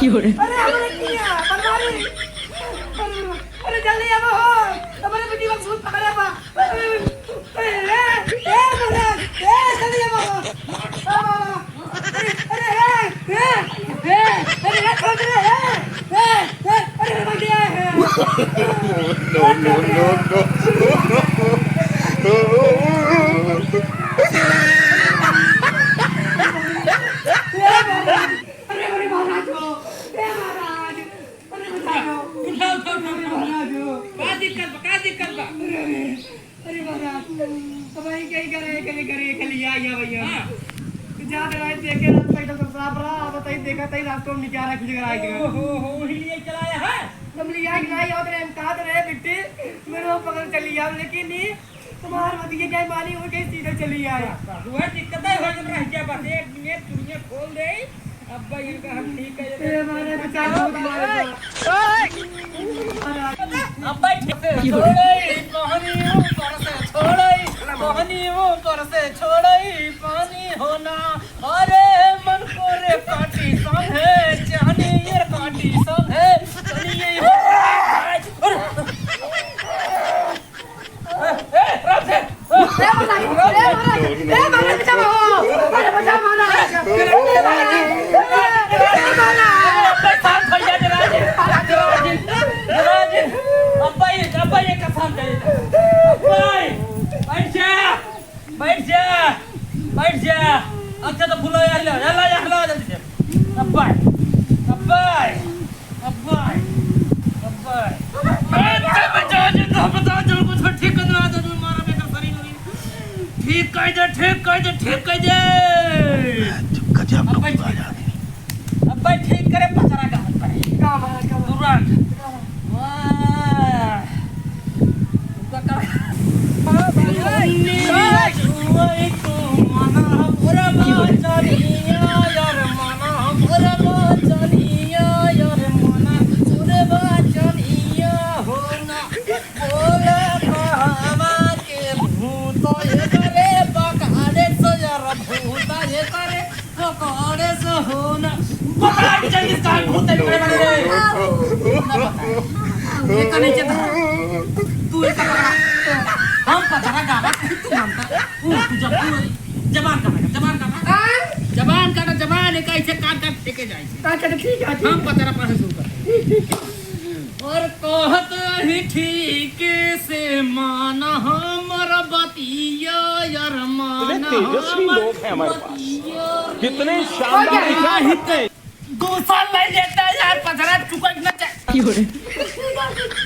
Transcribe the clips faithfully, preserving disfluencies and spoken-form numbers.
अरे, हमरे किया, बनवारी। अरे, अरे, जल्दी आवा हो। हमरे बेटी का भूत पकड़े बा। अरे, अरे, ए, ए, महाराज, ए, जल्दी आवा हो। आ, आ, आ। अरे, अरे, ए, ए, ए, अरे, ए, छोड़ दे, ए, ए, ए, अरे, अरे, भाग गया है। No, no, no, no। अरे, अरे, महाराज हो, ए महाराज, अरे बचाओ। उठाओ, उठाओ, उठाओ, उठाओ। महाराज हो। का दिक्कत बा, का दिक्कत बा? अरे, अरे, अरे महाराज, अब भाई कहीं करे, करे, करे, खाली या, या भैया। हाँ। तो जात रहे, देखे रास्ता एकदम सब साफ रहा, अब तई देखा, तई रास्ता में निकाला, कुछ करा, ओ, हो, हो, वही लिए चलाया है। हम लिया कि नहीं, और हम कहा तो रहे, बिट्टी, मेरे को पकड़ चली जाओ, लेकिन नहीं, तुम्हार मत ये क्या मानी, वो कहीं सीधे चली आए। बस, बस, वह दिक्कत है, वह जब रह गया, बस एक मिनट चुड़िया खोल दे, अब भाई इनका हम ठीक है, ए, मारे बचाओ, मारे बचाओ। अब भाई ठीक से छोड़ई, पानी ऊपर से छोड़ई, पानी ऊपर से छोड़ई, पानी होना। अरे मन को रे पार्टी सॉन्ग है, चाहनी ये पार्टी सॉन्ग है, सुनिए। अरे ए, ए, राम से। ए, महाराज, ए, महाराज, ए, महाराज, बचाओ। अरे, बचाओ, महाराज। ए, महाराज, ए, महाराज। अब्बा, शांत हो जा, राज। राज, राज। अब्बा, ये, अब्बा, ये का शांत है? अब्बा, बैठ जा। बैठ जा, बैठ जा। अच्छा तो फुला यार, ला, ला, ला, ला, जल्दी से। अब्बा, अब्बा, अब्बा, अब्बा। ए, तब जा, जा, तब बता, जो कुछ ठीक कर दे, आज जो मारा बेटा शरीर उरीर। ठीक कर दे, ठीक कर दे, ठीक कर दे। गजब अब्बा, ठीक। अब्बा, ठीक करे, पचरा का हाथ पर। का बात, का बात। तुरंत। का बात। वाह। पकड़े से हो ना। पकड़ा के चलिए, इसका भूत है, बड़े बड़े। ना पकड़ा। ये का नहीं चलता। तू इसका पकड़ा। हम पकड़ा गावा, तू मानता। तू, तू जब तू जबान का बेटा, जबान का। हाँ? जबान का ना, जबान एक ऐसे काट काट फेंके जाए। अच्छा, तो ठीक है, ठीक हम है। पकड़ा पहले शुरू कर। ठीक, ठीक। और कहत ही ठीक से मान हमर बतिया, यार मान इतने तेजस्वी हमर लोग हैं हमारे पास। बतिया रे। कितने शानदार विचार रखते हैं। दो साल नहीं लेता है यार, पचरा चुका इतना चा-, क्यों रे?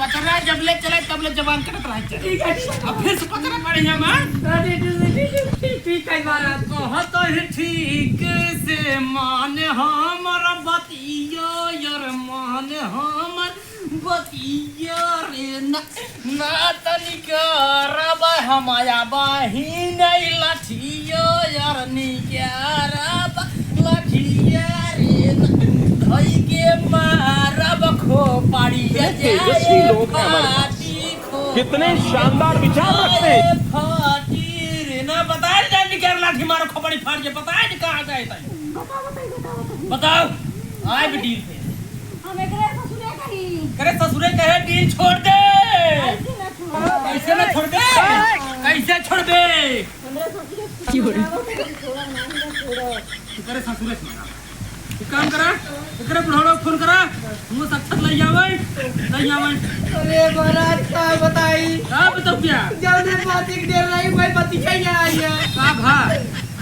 पचरा जब ले चले तब ले जबान कटत रहे चले। ठीक है, ठीक है। अब फिर से पचरा पड़े हैं मार। अरे, ठीक, ठीक, ठीक, ठीक, ठीक है महाराज। कहत ही ठीक से मान हमर बतिया, यार मान हमर बतिया रे ना, ना तनिका रबा हमाया बहिन लठिया यार निका रबा लठिया रे ना, धई के मारब खोपड़िया इतने तेजस्वी जाए लोग हैं हमारे पास। फाटी खो कितने शानदार विचार रखते हैं। जाए फाटी रे ना, बताए जाए निका लाठी मारो खोपड़ी फाट जाए, बताए नहीं कहाँ जाए ताई। बताओ, बताओ, बताओ। बताओ, आए बेटी। हम एकरे ससुरे कही। करे ससुरे कहे डील छोड़ दे। कैसे ना छोड़बे? कैसे ना छोड़बे? कैसे छोड़बे? हमरा ससुरे से की हो रही? छोड़ा ना, हमरा छोड़ा। तू करे ससुरे से मना। तू काम करा, एकरे बुढ़ौड़ा फोन करा, हम साक्षात लइ आवे, लइ आवे। अरे महाराज, का बताई? का बताऊ क्या? जौने बात एक डेर रही, वही बात ही कही आ रही है। का भा?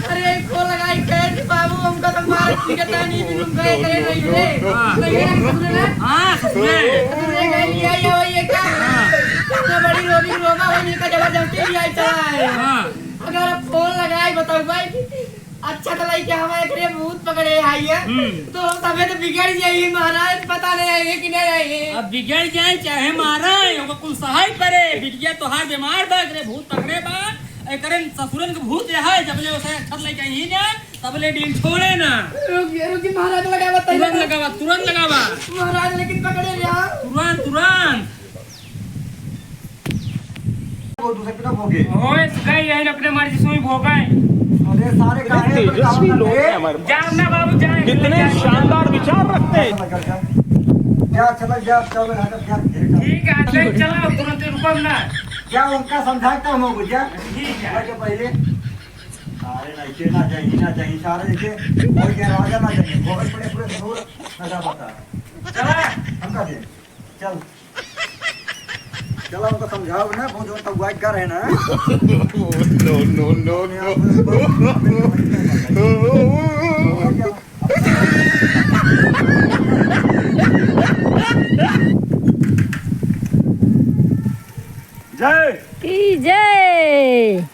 अरे, को लगाई कहे कि बाबू, हमका तो मार पीटत है, नहीं, तुम गए करे नहीं रे। हाँ। नहीं रे, सुन ना। हाँ, ससुरे। ससुरे गए लिया, ये वही है का? हाँ। इतना बड़ी रोबी रोबा, वही का जबरदस्ती लिया चला है। हाँ। अगर अब फोन लगाई, बताओ भाई, अच्छा तो लइके हमारे घरे भूत पकड़े आई है, हम्म। तो हम तबे तो बिगड़ जाई महाराज, पता नहीं आएंगे कि नहीं आएंगे। अब बिगड़ जाए चाहे मारे, ओकर कुल सहाय परे, बिटिया तोहार बीमार बा, एकरे भूत पकड़े बा, एकरे ससुरन के भूत रहा है, जबले ओसे अच्छा लइके आई ना, तबले डील छोड़े ना। रुक जा, रुक जा, महाराज लगावा, तैयार तुरंत लगावा, तुरंत लगावा। महाराज लेकिन पकड़े रहा। तुरंत, तुरंत। वो दूसरे पे ना भोगे। ओए, सुखाई है, अपने मर्जी से ही भोगा है। अरे, ये सारे कितने काहे तेजस्वी लोग हैं हमारे पास। जाओ ना बाबू, जाओ। कितने शानदार विचार रखते हैं। जा, चला, जा, चल, हट, जा, धीरे चल। ठीक है, ले चला, तुरंत रुकम ना। जा, उनका समझाता हूँ, बुझा? ठीक है। जा के पहले। सारे नइखे ना जाई, ना जाई, सारे नइखे। कोई के राजा ना जाई, बहुत बड़े पूरे दूर नशा पता। चला। हमका दे। चल। चला, उनको समझाओ ना, बहुत जोर तक वाइट कर रहे ना। No, no, no, no। जय। की जय।